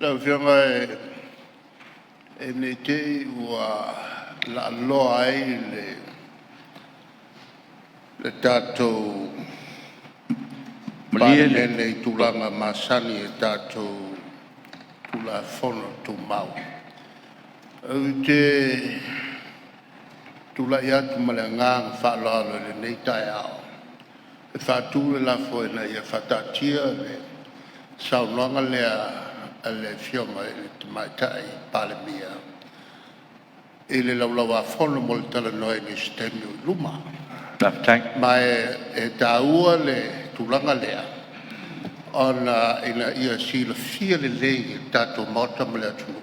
Lau Afioga ne i te i ua laaloa ai le tatou Malie le Palemene i tulaga masani i tatou Tulafono Tumau, ou te tulai atu ma le agaga faaaloalo i lenei taeao e faatu le lafo, Ina ia faataatia le saunoaga lea a le Afioga i le Tamaitai Palemia i le Laulau-a-Fono mo le talanoaina i se taimi o i luma. Faafetai. Ma e taua le tulaga lea ona ina ia silafia lelei e le tatou Maota ma le atunuu,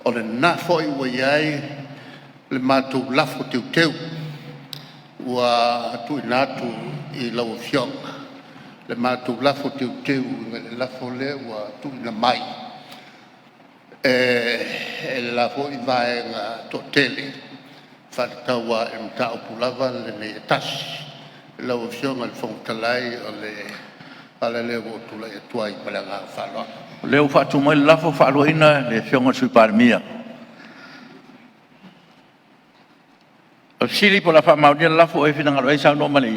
o lena foi ua i ai le matou lafo teuteu ua tuuina atu i lau Afioga, le matou lafo teuteu e uiga i le lafo lea ua tuuina mai e le la foi Vaega toatele, e faatatau lava i le mataupu lava lenei e tasi. Lau Afioga i le Fofoga Fetalai, o le ala lea ua ou tulai atu ai ma le agaga faaaloalo. O lea ua faatu mai le lafo, E faaluaina le Afioga i le Sui Palemia. O le fesili po o le a faamaonia le lafo. O ai e finagalo i ai saunoa mai i le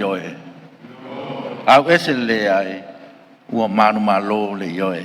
ioe.